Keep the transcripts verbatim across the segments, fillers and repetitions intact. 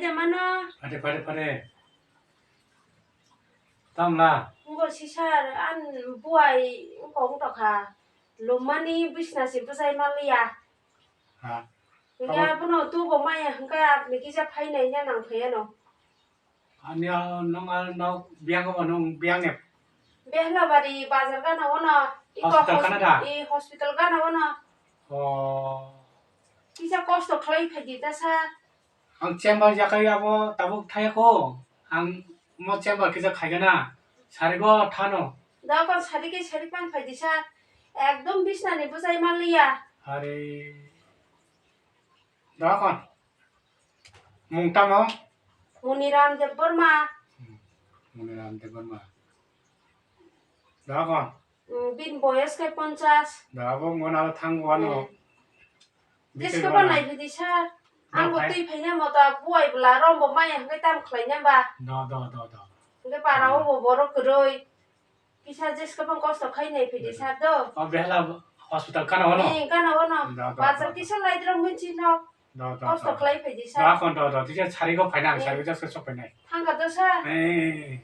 Mano. Pare, pare, pare. Tamla. Ngo sisar an buai kong tokha. Lumani bisna si bwsai maliya. Ha. Hinkhe abono tubo maya hinkhe atni kisa phainai ya nang phaiya no. Ani, ah, nung, ah, nung biyang obo nung biyang e. Behlabari bazar gana ono. Iko hospital hos-, kana da? I hospital gana ono. Oh. Kisa kosto khlai phaidi da sa. Ang chamber jakai abo tabuk thaya ko. Ang mo chamber kisa khaigana. Sarigo thano. Da kon sari ke sari pan phaidi sa. Ekdom bisna ni bwsai maliya. Are. Da kon. Mung tamo? Muniram Debbarma. Hmm, Muniram Debbarma. Da kon? Hmm, bin boyos khe ponchas. Da bo mona thango ano. Hmm. Jeske ba nai phidi sir. Ang bo twi phaina mota buai bwla rombo maya hwnkhe tam khlaina ba. Da, da, da, da. Hwnkhe para o bo borok kwrwi. Kisa jeske bang kosto khai nai phidi sir do. O behla hospital kana wano? Eh, kana wano. Da, da, da, da. Bazar kisa laidrong mui chino. Da, da, da. Kosto khlai phidi sir. Da, kon da, da. Tisa sarigo phaina, eh, sarigo jeske sok phainai. Thangka do sir. Eh.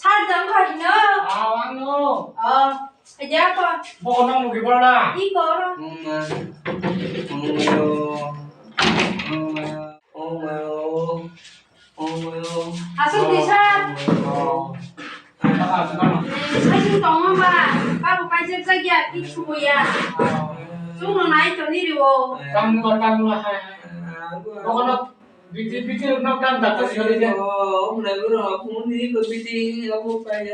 Sir, jang kha hino? Ah, ang no. Oh, aja ko. Bo no mugi bora. I ko ro. Uma. Uma. Uma. Uma. Aswk di sir. Aswk tongma ba, babo kaijak jakya, kichu ya. Chwngno nai toni rio. Tamo, tamo, hai, hai. Bokono biti, biti rokno kan dakta siyori je. Bokono nai,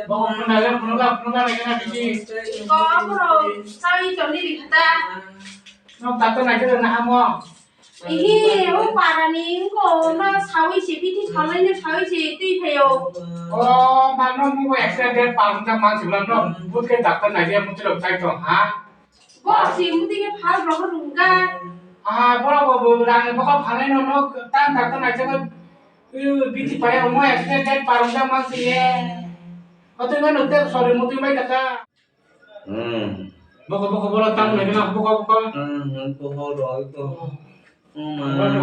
bokono nai, bokono nai, biti. Ko, bro, sai toni ri khata. No dakta nai je na hamo. Ihi, o parani wngko, no sawi se, bithi salai no sawi se, twi phaio. O, mano mo accident, parang ta man sibla no, but ke doctor nai je, muti rok chai tong, ha? Bo se, muti ke phal rok rungka. Ah, boro bo, bo, rang bo ka phalai no, no, tan doctor nai je, bithi phaio, mo accident, parang ta man se ye. Kotoi mano te, sorry, muti mai kata. Hmm. Boko, boko, boro tang lagi na, boko, boko. Hmm, boko, boro itu. Hmm. Uma. Boro.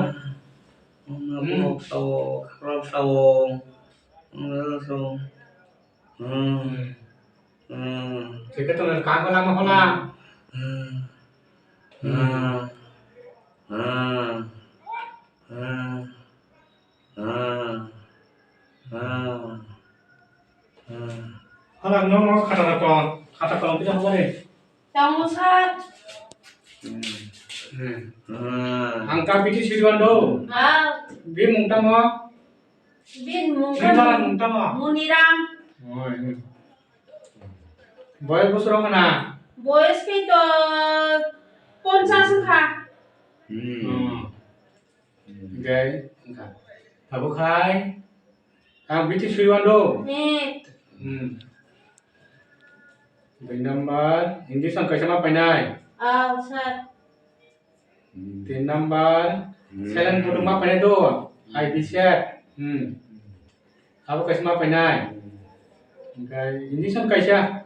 Uma, hmm, boko, tao, kharap tao. Uma, so. Hmm. Hmm. Tiket tu kang ko lama hola. Hmm. Hmm. Hmm. Hmm. Hmm. Hmm. Hmm. Hala, no, no, khata tong, khata tong, kita apa ni? Tong, sir. Hmm. Hmm. Hmm. Ang ka biti siriwan do. Ah. Bi mung tamo? Bin mung tamo? Mung tamo? Muniram. Oh, ini. Boyos bosor wngkha na? Boyos khe to ponchas wngkha. Hmm. Hmm. Hingke wngkha. Abo khai ang biti sui wano. Hmm. Hmm. Dui number, injection kaisa ma painai? Ah, sir. Tin number, hmm, saline bottle ma painai do, I V set. Hmm. Abo kaisa ma painai. Hingke injection kaisa.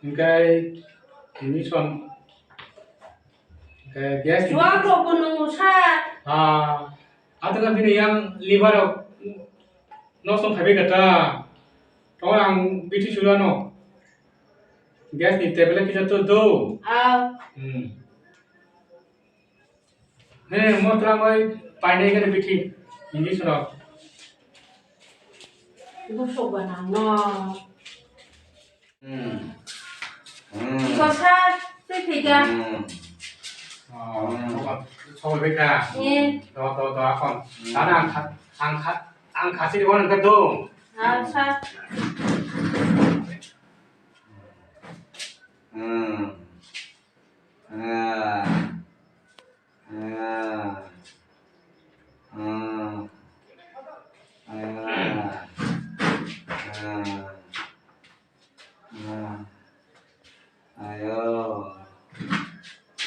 Hingke injection. Hingke gas. Juang rok bo nung sa. Ah, atwkha bini yang liver rok nosto khai bai kha ta. Tong ang biti sui wano. Gas ni tablet kisa to do. Ah. Hmm. He, mo twlang bai painai khe bithi, injection rok. Busuk ba nang no. Hmm. Hmm. Iko sa, twi thika. Hmm. Oh, hmm. Sokol bai kha. Eh. Do, do, do, akon. Hmm. Sana ang kha, ang kha, ang khasi di wan kha do. Ah, sa. Hmm. Ah. Ah. Ah. Ah. Ah. Ah. Ayo.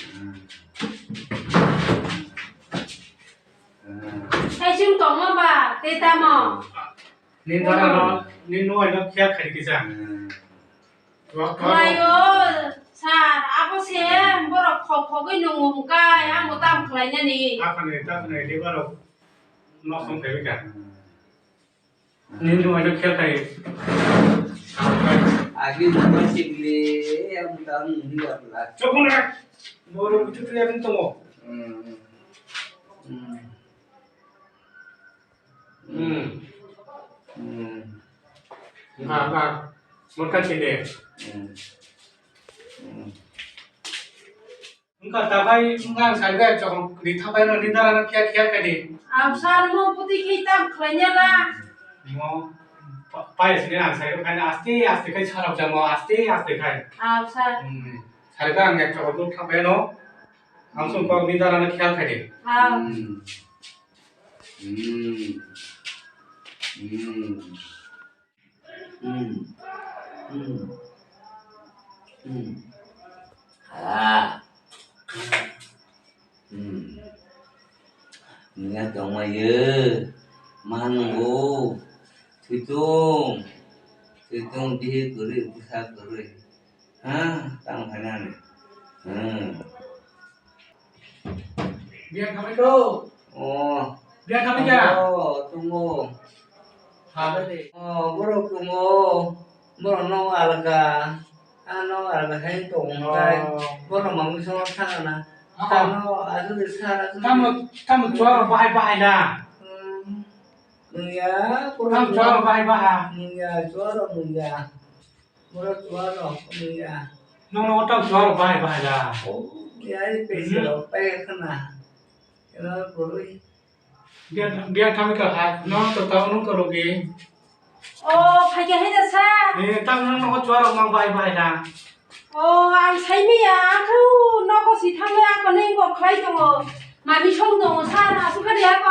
Ah. Ah. Hai, chwng tongma ba, tei tamo? Nini dana no. Ni nuai no khya khai kisa. Hmm. Khlaio, sir, abo se borok khok khogwi nungo hwnkhe, ang bo tam khlainani. Ta khanai, ta khanai, lebar rok nok song phaibai kha. Nini rwmai no khe khai. Agi mama sikle, ang tang muni apla. Chokon na. Boro bitu tu yang tongo. Hmm. Hmm. Hmm. Hmm. Ba, ba. Mon kan sinde. Hmm. Hmm. Wngkha ta bai, wngkha ang sari bai chokol kwrwi thapai no, nini dara no phiya phiya khai di. Absa, mo puti khai tam khlai nya la. Mo pa-, pai sini ang sari khai na aste aste khai sarok jamo, aste aste khai. Absa. Hmm. Sari bai ang ek chokol nuk thapai no. Ang sung kok nini dara no phiya khai di. Ah. Hmm. Hmm. Hmm. Hmm. Hmm. Hmm. Ah. Hmm. Nungya tongmaiyo. Ma nungo. Thwitung. Thwitung bihi kwrwi bwsa kwrwi. Ha, tamo khainani. Hmm. Biya khamai ko? Oh. Biya khamai kha? Oh, tongo. Habade. Oh, borok tongo. Borok no alga. Ano alga hai tong kai. Oh. Borok mamung so thangana. Ah. Tamo asuk sa asuk. Tamo, tamo chuwak bahai bahai na. Hmm. Nungya, tamo chuwak bahai bahai. Nungya, chuwak nungya. Borok chuwak rok nungya. Nong no tamo chuwak rok bahai bahai da. Oh, ya, i pese rok pai khana. Ela boroi. Biya, biya kami ka hai. No to tamo nung to rogi. Oh, phai khe hai da sa. Eh, tamo nong no chuwak rok mang bahai bahai da. Oh, ang sai miya, ang khu nogo si thangwi ang kwnwi kok khlai tongo. Mami song tongo sa, asuk kha de ako.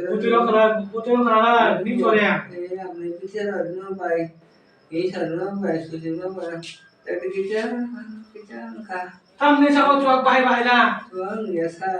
Butui rok khna, butui rok khna, ni chore ya. Ni chore ya. Ni chore ya, ni chore ya. Tamni sabo chuwak bahai bahai na. Chuwak ya sa.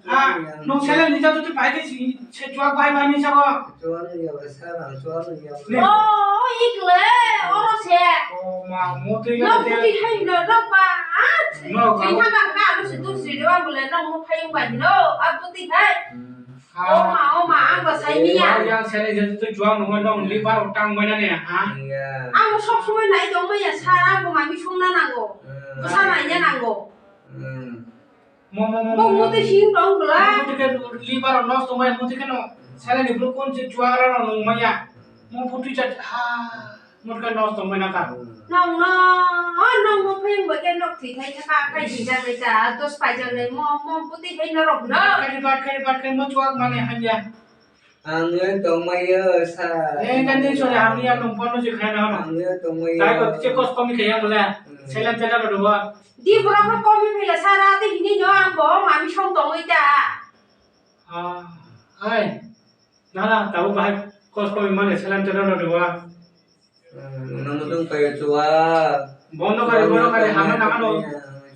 Ah, nung seleng ni jatu tu bahai ke si, se chuwak bahai bahai ni sabo. Chuwak ya ba sa, chuwak ya. Oh, ikle, oro se. Oh, ma, mo tu ya. No, puti hai no, no pa. Ah, no, si thang ka, no si tu si do, bole no mo phai ba no, a puti hai. Hmm. O ma, o ma, ang bo sai miya. Yang sene je tu juang nungoi nong liver rok tang bai na ne, ha? Iya. Ang bo sob somoi nai tong maya, sir, ang bo mami songna nango. Hmm. Bwsa naina nango. Hmm. Mo, mo, mo, mo, mo. Bo muti sing tong bwla. Muti ke liver rok nosto maya, muti ke no. Sene ni bro kon je juang ra no nung maya. Mo putu jat, ha. Mutka nosto mena ka. Nong no, oh, nong mo pheng bo ke nok thwi thai thaka, khai thwi jak nai ta, dos pai jak nai, mo, mo puti hai norok no. Kani bat, kani bat, kani mo chuak mane hanya. Ang yo tong mai yo sa. Eh, kani chole, ang ya nong pano je khai na no. Ang yo tong mai yo. Tai ko che kos komi khai ya bole. Hmm. Selam tela ro do. Di bro ko komi phila sara te hini no ang bo mami song tong oi ta. Ah, ai. Nana, tabuk bahai kos komi mane selam tela no do wa. Hmm, nang mutung payo chuwa. Bondo kari, bondo kari, hama nang ano.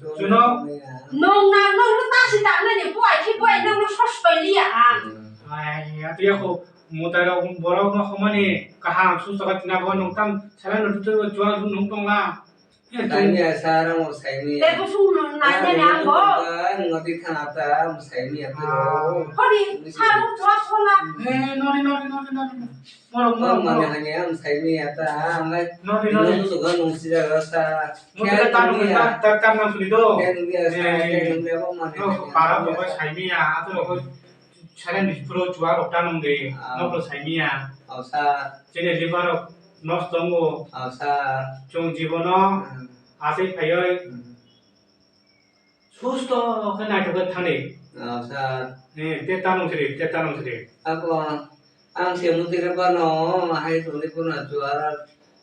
Chuwa chuno. Nong nang nong no tasi tak nani buai khi buai nong no sos pai liya ang. Hmm. Ai, atu ya ko mutai rok borok no homani kaham susto ka tina bo nong tam sala no tutu chuwa nong tong la. Saimia sa rang saimia. Tei kusung nai nai ang bo. Noti thana ta saimia tu. Hori sa rung chuwa sola. Eh, nori, nori, nori, nori. Morok, morok, mane morok. Hanya ang saimia ta ang lai. Nori, nori. Nung tu ga nung sida ga sa. Mo ta ta nung ta ta ta nang suli do. Ken dia sa, ken dia mo mane. No, para mo ba saimia, ato ko salen di pro chuwa rok ta nung de. Ah. No pro saimia. Oh, sa. Chene liver rok nosto tongo. Ah, sa. Chwng jibono. Hmm. Asai phaioi. Hmm. Susto khe naithok khe thani. Ah, sir. Eh, te tanong sri, te tanong sri. Ako, ang se muti re bano, hai tongni puno chuwara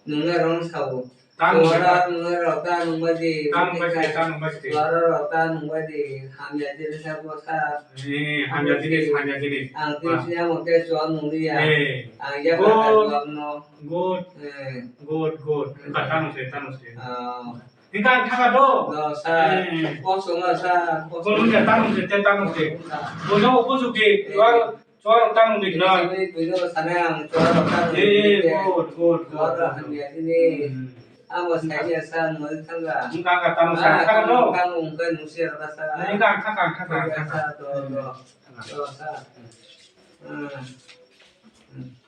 nungnai rong sao. Tanong sri. Chuwara nungnai rok ta nungbai di. Tanong bai sri, tanong bai sri. Chuwara rok ta nungbai di. Hamya jili sabo sir. Eh, hamya jili, hamya jili. Ang tin sini amo te chuwa nungli ya. Eh. Ang ya kata chuwa no. Good. Eh. Good, good. Tanong sri, tanong sri. Ah. Hingka ang thaka do. Do, sa. Eh. Kosong, sa, kosong. Kosong se, tamung se, te tamung se. Sa. Bono opor jugi, eh, chuwar, chuwar tamung di kna. Ini bono sana ang chuwar tamung di. Eh, eh, good, good, good. Chuwar hamya ini. Hmm. Ang bo sai ya sa, mo thangga. Hingka ang tamung sa, ah, thaka do. Tamung, tamung, hingka nusi ya sa. Hingka ang thaka, ang thaka, ang thaka. Sa, do, do. Do, sa. Hmm. Hmm.